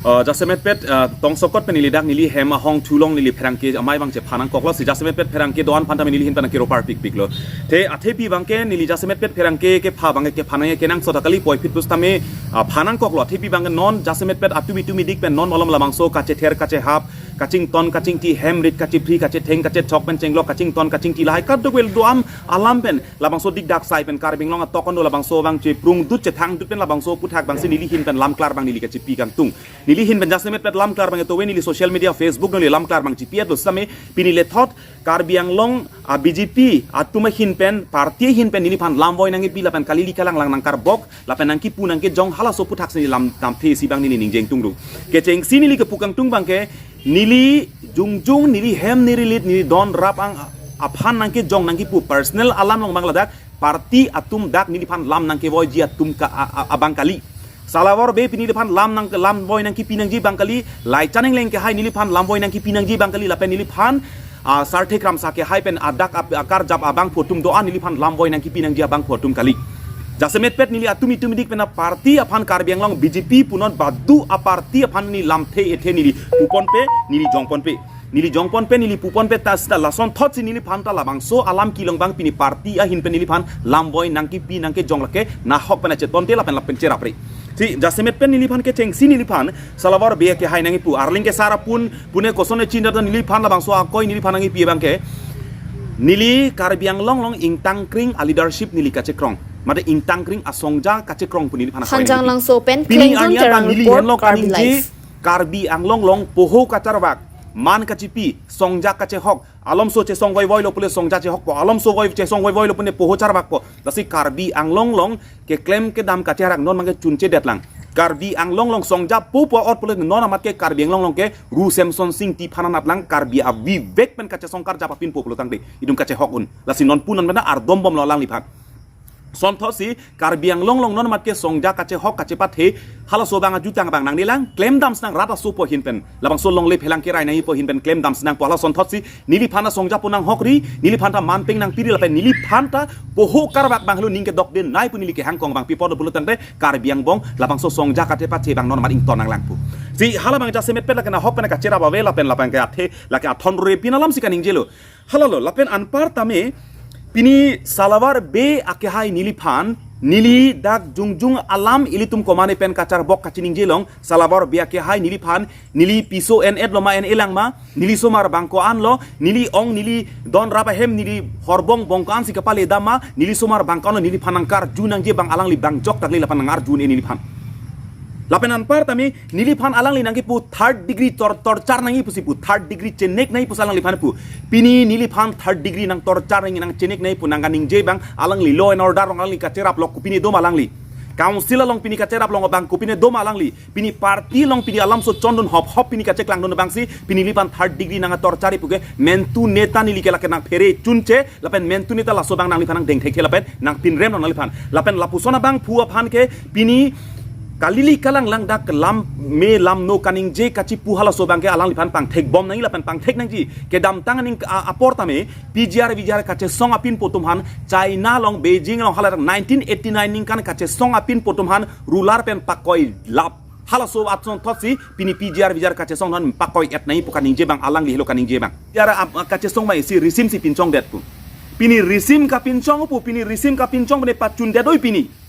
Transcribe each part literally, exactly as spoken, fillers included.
Uh, jasemet pet uh, tongsokot pen neli dak neli hem ahong thulong neli pherangke amei abang chephan nangkoklo si jasemet pet pherangke do-an aphan tame neli ahin pen kero parpikpiklo. Te athepi abangke neli jasemet pet pherangke kepha abangke kephan nangji kenangsot kali puvoiphit pusitame uh, phan nangkoklo. Athepi abangke non jasemet pet atum itum idik pen non malom labangso kachether kachehap, kachington kachingthi, hem rit kachephri kachetheng kachechok pen chenglok kachington kachingthi lahai kadokave do-an alam pen labangso dikdak sai pen Karbi Anglong atok an do labangso abang cheprungdut chethangdut pen labangso aphuthak abangsi neli ahin pen lamklar abang neli kachepi kangtung. Neli ahin pen jasemet pet lamklar abang etowe neli social media Facebook neli lamklar abang chepi-etlo sitame pini lethot Karbi Anglong a B J P atum ahin pen party ahin pen neliphan lamvoi nangkipi lapen kalili kalanglang nangkarbok lapen nangkipu nangkejong halaso aphuthak si lam damthe isi abang neli ningjeng tungdung. Kechengsi neli kepu kangtung abangke neli jongjong neli hem neli rit neli don rap ang aphan nangkejong nangkipu personal alam along abang ladak party atum dak neliphan lam nangkevoiji atum ka a- a- abang kali. Salawar Bey pini neliphan lam nang lamvoi nangkipi nangji abang kali. Laichan Engleng kehai neliphan lamvoi nangkipi nangji abang kali lapen neliphan uh, Sarthe Kramsa kehai pen adak ap- akarjap abangphu atum do-an neliphan lamvoi nangkipi nangji abangphu atum kali. Jasemet pet neli atum itum idik pen aparty aphan Karbi Anglong B J P punon badu aparty aphan neli lamthe ethe neli puponpe neli jongponpe. Neli jongponpe neli puponpe ta sita lasonthotsi neliphan ta labangso alam kelong abang pini party ahin pen neliphan lamvoi nangkipi nangkejong lake nahok pen achetonte lapen lapen cherapre. Si jasemet pen neliphan kechengsi neliphan Salawar Bey kehai nangkipu arleng ke sar apun pune koson echin data neliphan labangso akoi neliphan nangkipi abangke neli Karbi Anglong along ingtangkring a leadership neli kachekrong. Mate ingtangkring asongja kachekrong pu neliphan akoi Hanjang nangkipi. Langso pen Pini Klengjun arni anta Terang neli report, henlo Karbi kaningje Live. Karbi Anglong along poho kacharvak, man kachepi, songja kachehok, alomso chesong voivoilo pule songja chehokpo, alomso voi chesong voivoilo pune poho charvakpo. Lasi Karbi Anglong along keklem kedam kacherak non abangke chunchedetlang. Karbi Anglong along songja popo ot pule non amat ke Karbi Anglong along ke Ru Semson Sing Ingti aphan anatlang Karbi avivek pen kachesong karjap apinpo pulo tangte itum kachehok un. Lasi non punon bena ardombomlo alangliphan. Sonthotsi Karbi Anglong along non amat ke songja kachehok kachepathe halaso abang ajutang abang nangnelang klemdam sinang rat aso pu ahin pen labangso longle phelang kerai nangji pu ahin pen klemdam sinangpo hala sonthotsi neliphan ta songja pu nanghokri neliphan ta manpeng nangpiri lapen neliphan ta poho karvak abang helo ning kedokdenei pu neli kehangkong abang pi apot pulo tangte Karbi angbong labangso songja kachepathe abang non amat ington nanglangpo. Si hala abang jasemet pet lake nahok pen kacherap ave lapen lapen ke athe lake athon rore pin alamsi kaningjelo. Halalo lapen anpar tame pini Salawar Bey akehai neliphan neli dak jongjong alam ilitum komane pen kacharbok kachiningjelong Salawar Bey akehai neliphan neli piso en-et lo ma en-elang ma neli somar abang ko-an lo neli ong neli don rap ahem neli horbong bong ko-ansi kapale dam ma neli somar abang ko-an lo neliphan nangkarju nangji abang alangli abang jok takli lapen nangarju un-e neliphan. Lapen anpar tame neliphan alangli nangkipu third degree tor torture nangji pusi pu third degree chenek nangji pusi alangliphan pu. Pini neliphan third degree nang torture nangji nang chenek nangji pu nangkaningje abang alangli law and order along alangli kacherap lok kopine doma alangli. Council along pini kacherap long abang kopine doma alangli. Pini party along pini alamso chondun hop hop pini kacheklangdun abangsi pini neliphan third degree nang torture puke mentu neta neli ke lake nangphere chunche lapen mentu neta laso abang nangliphan nangdeng thekthe lapen nangpinrem nangliphan. Lapen lapuson abangphu aphan ke pini kalili kalanglang dak lam me lam no kaningje kachipu halaso abangke alangliphan pangthekbom nangji lapen pangthek nangji. Kedamtang aning a- apor tame P G R V G R kachesong apinpo atum aphan China along Beijing along hala dak nineteen eighty-nine ningkan kachesong apinpo atum aphan ruler pen pakoilap. Halaso asonthotsi pini P G R V G R kachesong non pakoi-et nangji pu kaningje abang alangli helo kaningje abang. P G R ap- kachesong abang isi risim si pinchongdet pu. Pini risim kapinchong pu pini risim kapinchong pine pachundet oi pini.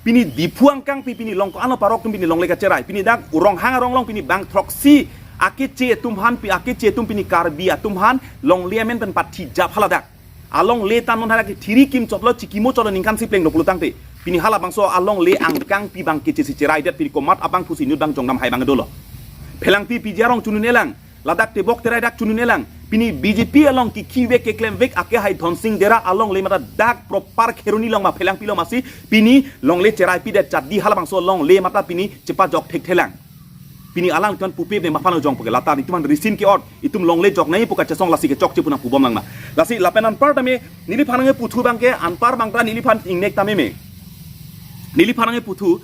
Pini Diphu angkang pi pini long ko-an lo parok atum pini longle kacherai. Pini dak Ronghang arong along pini bang throksi akeche atum aphan pi akeche atum pini Karbi atum aphan longle amen pen pathijap haladak. Alongle ta non hara ke thiri kim chotlo chikimo chotlo ningkan si plenglo pulo tangte. Pini halabangso alongle angkang pi abang kechesi cherai det pini komat abangphu si inut abang jongdam hai abang dolo. Phelangpi P G R along chunun-elang. Ladak tebok terai dak chunun-elang. Pini B J P along kikhi vek keklem vek akehai Dhonsing Dera alongle mata dak proper Kheroni along ma Phelangpi along masi pini longle cherai pidet chadi halabangso alongle mata pini chepajok thekthelang. Pini alanglitum pupe ne maphan jong puke lata itum aphan risim ke-ot itum longle jok nangji pu kachesong lasi kechokche pu nangpubom nangma. Lasi lapen anpar tame neliphan nangputhu abangke anpar abang ta neliphan ingnek tame me. Neliphan nangputhu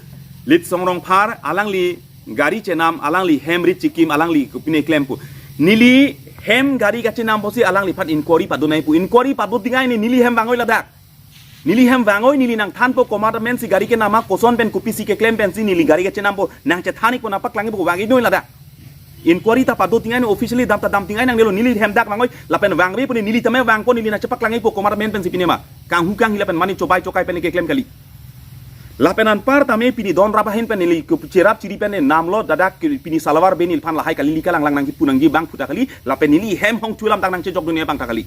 Litsong Rongphar alangli gari chenam alangli hem rit chikim alangli kopine klem pu. Neli hem gari kachenam pusi alangliphan inquiry padu nangji pu inquiry padu dingai ne neli hem vang oi ladak. Neli hem vangoi, neli nangthanpo komat amen si gari kenam ma, koson pen kopisi keklem pensi neli gari kachenampo, nangchethan-ikpo, nangpaklangpo, vang-iknoi ladak. Inquiry ta pado tingai, officially dam ta dam tingai nangnelo, neli hem dak vangoi, lapen vangve puni neli tame vangpo, neli nangchepaklang-ikpo komat amen pensi pini ma. Kanghu kanghi lapen mani chobai chokai pen keklem kali. Lapen anpar tame pini don rap ahin pen neli kup-, cherap chiri pen namlo, dadak ke pini salavar be neliphan lahai kali, lika langlang nangkipu nangji abang puta kali, lapen neli hem hong chulam dak nangchejokdun abang ta kali.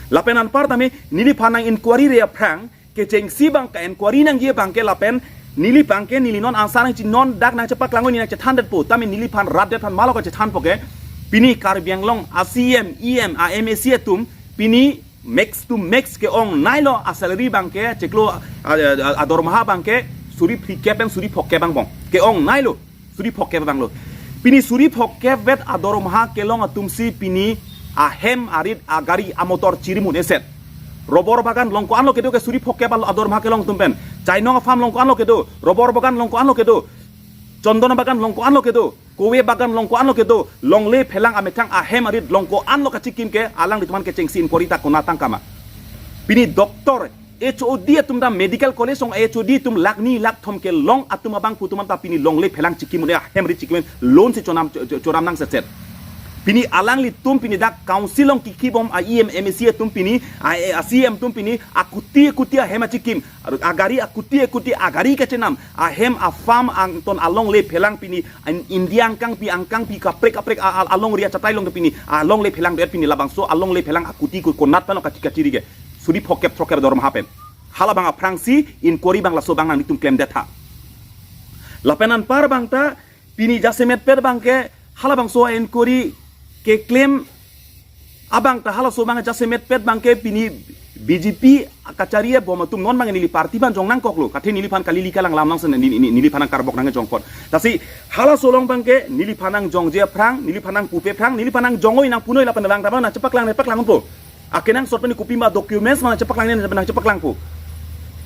Lapen anpar tame neliphan nang-inquiry-re aphrang, kechengsi abang ka-inquiry nangji abang ke lapen neli abang ke neli non answer nangji, non dak nangchepaklangoi, neli nangchethandetpo, tame neliphan rat det aphan malo kachethanpo ke, pini Karbi Anglong a-C E M, E M, a-M A C atum pini max to max ke-ongneilo, a-salary abang ke chiklo, a, a, a, adormaha abang ke suri phlikep pen suri phokkep angbong. Ke-ongneilo, suri phokkep abanglo. Pini suri phokkep vet adormaha kelong atumsi pini ahem arit agari amotor chiri mun-eset. Robor bagan long ko-anlo kedo ke suri phokkep al-, adormaha kelong atum pen? Chainong a-farm long ko-anlo kedo? Robor bagan long ko-anlo kedo? Chondon bagan long ko-anlo kedo? Kowe bagan long ko-anlo kedo? Longle phelang amethang ahem arit long ko-anlo kachikim ke, alanglitum aphan kechengsi inquiry ta konat tangka ma? Pini doctor, H O D atum ta medical college along H O D atum lakh ni lakh thom kelong atum abang pu atum anta pini longle phelang chikim un-e, ahem arit chikim un-e, loan si chonam cho-, cho-, choram nangsetset. Pini alanglitum pini dak council along kikhi bom a-E M, M A C atum pini, a, a-C E M atum pini akuti akuti ahem achikim, agari akuti akuti agari kachenam, ahem a-farm angton alongle phelang pini, in-, India angkangpi angkangpi kaprek kaprek a, a, alongri achatai along pini alongle phelang det, pini labangso alongle phelang akuti ku konat pen lo kachi kachiri ke, suri phokkep throkkep dormaha pen. Hala abang aphrangsi inquiry abang laso abang nanglitum klemdet tha. Lapen anpar abang ta pini jasemetpet abang ke halabangso inquiry keklem abang ta halaso abang jasemetpet abang ke pini B J P kachari bom atum non abang neli party aphan jong nangkoklo, kathe neliphan kali lika langlam nangsen neli, neli, neliphan nangkarbok nangjong apot. Lasi halaso along abang ke neliphan nangjongje aphrang, neliphan nangpupe aphrang, neliphan nangjongoi nangpunoi lapen vang ta abang nangchepaklang, nangchepaklang po. Akenangsot pen kopima documents ma nangchepaklang, nangchepaklangpo.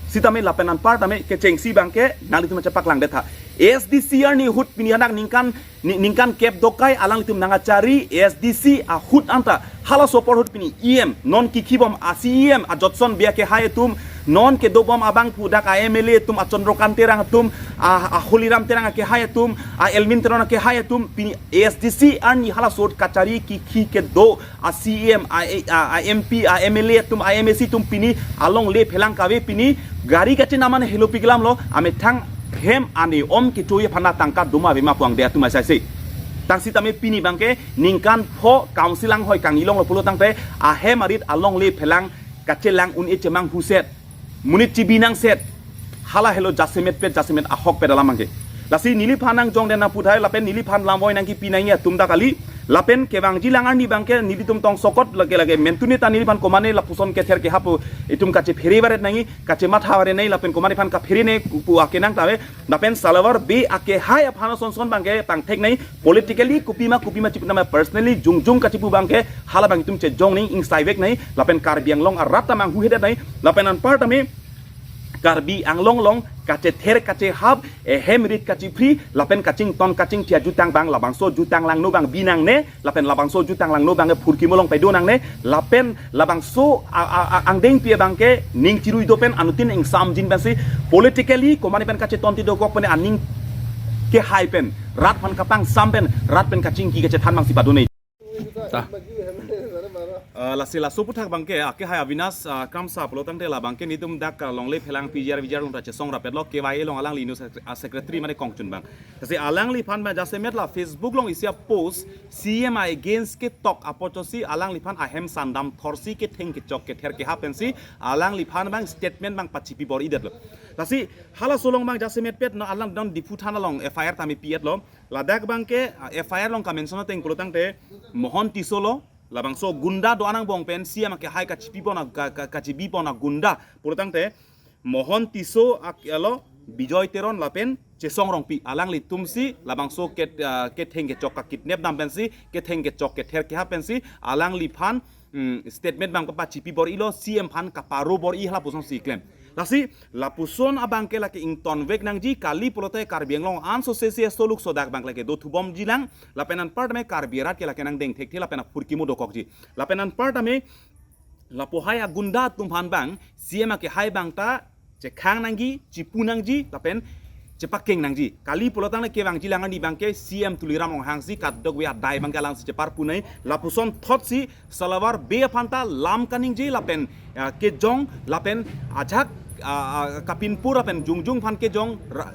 Sitame lapen anpar tame kechengsi abang ke nanglitum nangchepaklangdet tha. A S D C arni ahut pini hadak ningkan, ni-, ningkan kep dokai alanglitum nangkachari A S D C ahut anta halaso apor ahut pini E M, non kikhi bom a-C E M, a Jotson Bey akehai atum, non kedo bom abang pu dak a-M L A atum, a Chandrakant Terang atum, a, a Holiram Terang akehai atum, a Elwin Teron akehai atum, pini A S D C arni halaso ahut kachari kikhi kedo a-C E M, a, a, a-M P, a-M L A atum, a-M A C atum pini alongle phelang kave, pini gari kachenam an helo piklamlo, amethang hem ane om kecho-i aphan tangka doma ave ma pu angde atum asai se. Tang sitame pini abang ke ningkan pho council anghoi kangni longlo pulo tangte ahem arit alongle phelang kachelang un-e chemanghuset, monit chibi nangset, hala helo jasemetpet, jasemet ahokpet alam abang ke. Lasi neliphan nangjongdet nangputhai lapen neliphan lamvoi nangkipi nangji atum ta kali, lapen kevangji lang arni abang ke nelitum tongsokot lake lake mentune ta neliphan komane lapuson kether kehap itum kachephere varet nangji, kachematha varet nangji, lapen komane aphan kaphere nangji pu akenang ta ave. Lapen salavar Bey akehai aphan ason son abang ke pangthek nangji, politically kopima kopima chipu nama personally jongjong kachipu abang ke hala abang itum chejong nangji, ingsai vek nangji, lapen Karbi Anglong arat ta manghuhedet nangji, lapen anpar tame Karbi Anglong along kachether kachehap, ehem rit kachiphri, lapen kachington kachingthia jutang abang, labangso jutang langno abang bi nangne, lapen labangso jutang langno abang ke phurkimo along pado nangne, lapen labangso a, a, a, angdengpi abang ke ning chirui do pen anuttin ingsamjin pensi politically komane pen kachetonti dokok pen aning kehai pen, rat aphan kapangsam pen, rat pen kachingki kachethan abang si pado nangji. Ta. Ah, lasi laso aputhak abang ke, akehai Avinash, ah, Kramsa pulo tangte la abang ke nelitum dak, ah, longle phelang P G R V G R along ta chesong rapetlo, K Y A along alangli news sec-, ah, secretary mane kongchun abang. Lasi alangliphan abang jasemet la Facebook along isi a-post, C E M against ketok apotsi alangliphan ahem sandam thorsi ketheng kechok kether kehap pensi alangliphan abang statement abang pachipi bor-idetlo. Lasi halaso along abang jasemetpet non alang non Diphu thana along F I R tame pi-etlo. Ladak abang ke, ah, F I R along ka-mention ateng pulo tangte Mohon Tisso lo, labangso gunda do-an angbong pen C E M akehai kachipi pon a, ka, ka, kachibi pon agunda pulo tangte Mohon Tisso ak-, alo, Bijoy Teron lapen Chesong Rongpi, alanglitumsi labangso ket-, ah, ketheng kechok ka-kidnap dam pensi, ketheng kechok kether kehap pensi alangliphan, mm, statement abang pachipi bor-ilo, C E M aphan kaparo bor-i hala pusonsi klem. Lasi lapuson abang ke lake ington vek nangji, kali pulote Karbi Anglong anso sesi soluk sodak abang lake dothubomji lang, lapen anpar tame Karbi arat ke lake nangdeng thekthe lapen aphurkimo dokokji. Lapen anpar tame Lapu hai agunda atum aphan bang C M akehai bang ta chekhang nangji, chipu nangji lapen chepakeng nangji. Kali pulo tangte kevangji alang arni bangke C M Tuliram Ronghang si kadokave adai bangke alangsi cheparpu nai. Lapuson thotsi Salavar Bey aphan ta lam kaningje lapen, ah, kejong lapen ajak, ah, ah, kapinpur lapen jongjong aphan kejong ra-,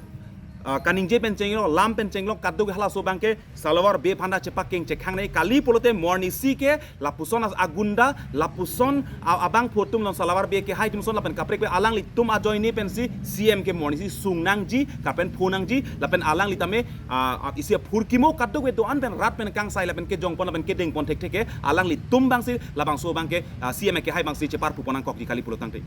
ah, kaningje pen chenglok, lam pen chenglok, kadokave halaso bangke Salavar Bey aphan ta chepakeng chekhang nai. Kali pulote morning si ke lapuson as-, agunda, lapuson a-, abangphu atum, non Salavar Bey akehai atum ason lapen kaprek pen alanglitum ajoine pensi C M ke morning si sung nangji, kapen phu nangji, lapen alangli tame, ah, ah, isi aphurkimo kadokave do-an pen rat pen kangsai lapen kejongpon lapen kedengpon thekthe ke alanglitum bangsi labangso bangke, ah, C M akehai bangsi cheparpupon nangkokji kali pulo tangte.